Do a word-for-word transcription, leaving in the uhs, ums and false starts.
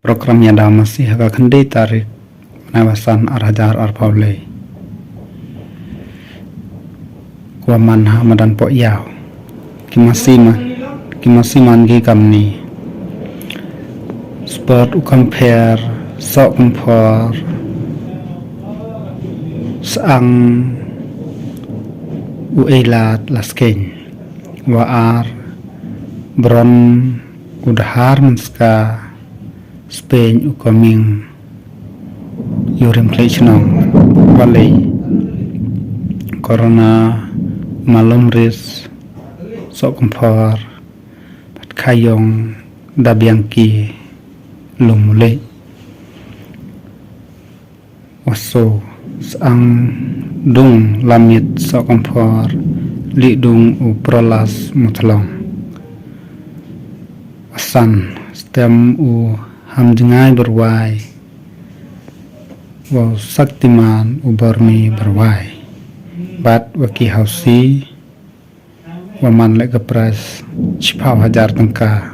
Program yada masi ha ka khyndai tarik, bnai wa san ar hajar arphaw le. Kwah man ha madan Pohiaw. Ki masi man, ki masi man ki kamni. Sport u Kynphar, Sohkynphor, Sang u Eilat Laskein. Wa ar, Bron u Dharmynska, Spain u Coming, Yurim Klechnong, Walei, Corona, Malomris, Sohkynphor, Patkayong, Dabiangki, Lumulei. Waso, Sang Dung Lamit Sohkynphor, Lidung u Prolas Muthlong. Wasan, Stem u Hamjngai Barwai, wa Saktiman u Bormi Barwai. Bat wa ki hausi, wa man le ka prize chiphaw hajar tangka.